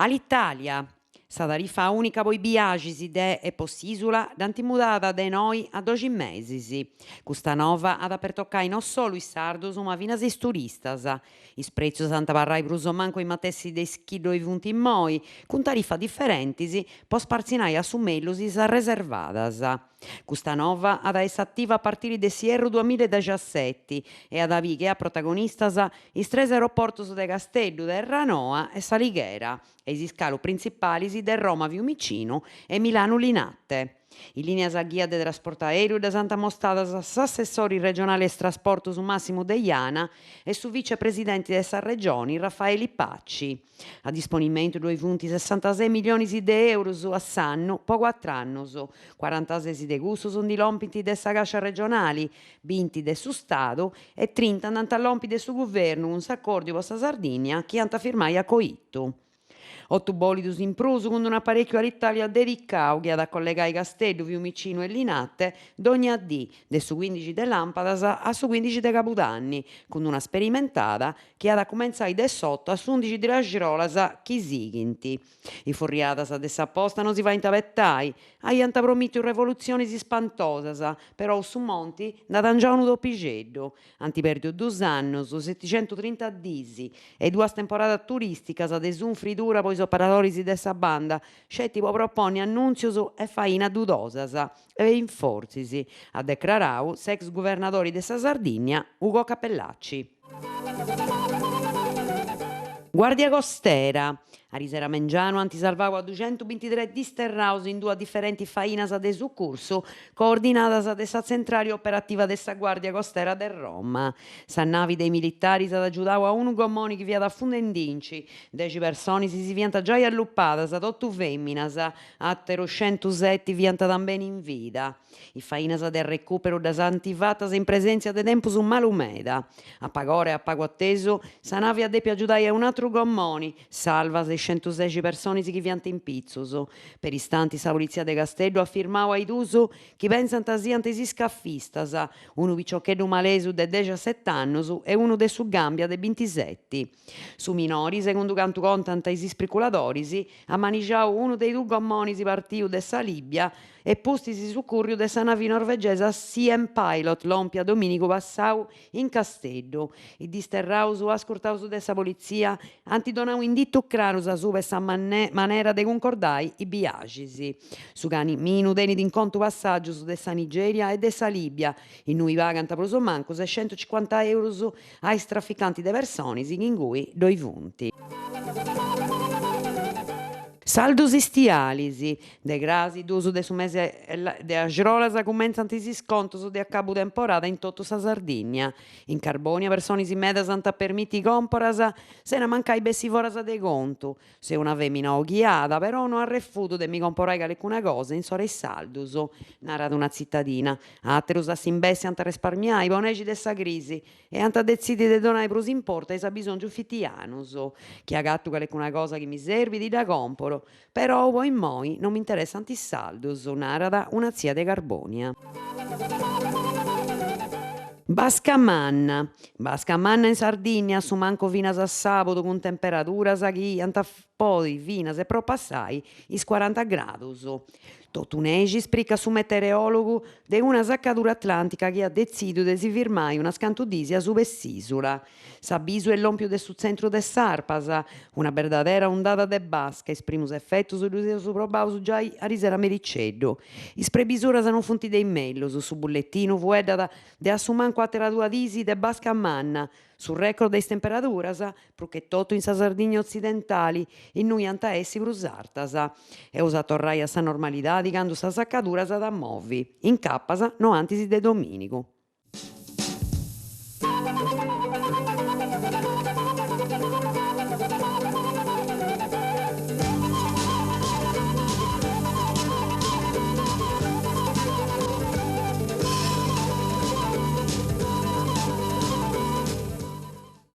Alitalia, Sa tarifa ùnica po is biaxis de e po s'ìsula dd'ant mudada de noi a doxi mesis. Custa nova at a pertocai no solu is sardus ma finas is turistas. Is prètzius ant a abarrai prus o mancu is matessi de is chi ddoi funt immoi, cun tarifas diferentis po spartzinai a su mellus is arreservadas. Custa nova at a essi ativa a partiri de s'ierru duamilla e dexaseti e at a biri che a protagonistas is tres aeroportus de Casteddu, Terranoa e S'Alighera e is iscalus printzipalis de Roma Fiumicinu e Milanu Linate. Is lìnias ghia de trasportu aèreu ddas ant amostadas s'assessori regionali a is trasportus Massimu Deiana e su vice-presidenti de sa Regioni Raffaeli Paci. A disponimentu ddoi funt sessantasei milionis de eurus a s'annu po cuatr'annus, corantasesi de cussus ndi lompint de sa càscia regionali, binti de su Stadu e trinta nd'ant a lompi de su Guvernu cun s'acòrdiu po sa Sardìnnia chi ant a firmai a coitu. Otu bòlidus in prus cun unu aparèchiu Alitalia dedicau chi at a collegai Casteddu, Fiumicinu e Linate dònnia dì, de su cuindixi de làmpadas a su cuindixi de cabudanni, cun una sperimentada chi at a cumentzai de s'otu a s'undixi de axrolas chi sighint. Is furriadas de sa posta no si faint abetai, aiant promìtiu revolutzionis ispantosas, perou su monti nd'at giau unu topixeddu. Ant pèrdiu dus annus, setixentutrinta dis e duas temporadas turìsticas de sunfridura po is operadoris de sa banda, sceti po proponni annùntzius e fainas dudosas e in fortzis, at decrarau s'ex guvernadori de sa Sardìnnia Ugo Cappellacci. Guardia Costera, Arisero a mengianu ant sarvau a duxentubintitres disterraus in duas diferentis fainas de sucursu coordinadas de sa tzentrali operativa de sa Guardia Costera de Roma. Sa navi de is militaris at agiudau a unu gomoni chi fiat afundendinci, dexi personis si fiant giai allupadas, totu fèminas, àterus centuseti fiant tambeni in vida. Is fainas de arrecùperu ddas ant fatas in presèntzia de tempus malu meda. A pag'ora e a pagu atesu, sa navi at dèpiu agiudai a un'atru gommoni, salvas is centusexi personis chi fiant in pitzus. Peristanti sa politzia de Casteddu at firmau a is dus chi pentzant siant is iscafistas, unu piciocheddu malesu de dexaset'annus e unu de su Gambia de bintiseti. Su minori, segundu cantu contant is ispriculadoris, at manixau unu de is dus gommonis partiu de sa Libia e pustis sucùrriu de sa navi norvegesa Siem Pilot lòmpia domìnigu passau in Casteddu. Is disterraus, ascurtaus de sa politzia, ant donau inditus crarus asuba 'e sa manera de cuncordai is biaxis. Su caminu tenit in contu passàgius de sa Nigeria e de sa Libia, innui pagant prus o mancu sescentucincuanta eurus a is traficantis de personis chi ingui ddoi funt. Saldus istialis. De crasi dus de su mesi de axrolas cumentzant is iscontus de acabu temporada in totu sa Sardìnnia. In Carbònia personis medas ant a permiti còmporas sena mancai bessi foras de contu. Seu una fèmina oghiada, però no arrefudu de mi comporai calicuna cosa in s'ora 'e is saldus, narat una tzitadina. Àterus a s'imbessi ant a resparmiai po nexi de sa crisi e ant a detzidi de donai prus importu a is abisòngius fitianus. Chi agatu calicuna cosa chi mi serbit dda còmporo, perou po immoi no mi interessant is saldus, narat una tzia de Carbònia. Basca manna. Basca manna in Sardìnnia a su mancu finas a sàbudu cun temperaduras chi ant a podi finas e propassai is cuaranta gradus. Totu nexi, spricat su metereòlogu, de una sacadura atlàntica chi at detzìdiu de si firmai unas cantu dis asuba 'e s'ìsula. S'abisu est lòmpiu de su tzentru de s'Arpas, una berdadera undada de basca, is primus efetus ddus eus probaus giai arisera a mericeddu. Is prebisuras non funt de is mellus, su bulletinu fueddat de a su mancu àteras duas dis de basca manna, su record de is temperaduras, prus che totu in sa Sardigna otzidentali, innui ant a essi prus artas. Eus a torrai a sa normalidadi candu sa sacadura s'at a movi, incapas no antis de domìnigu.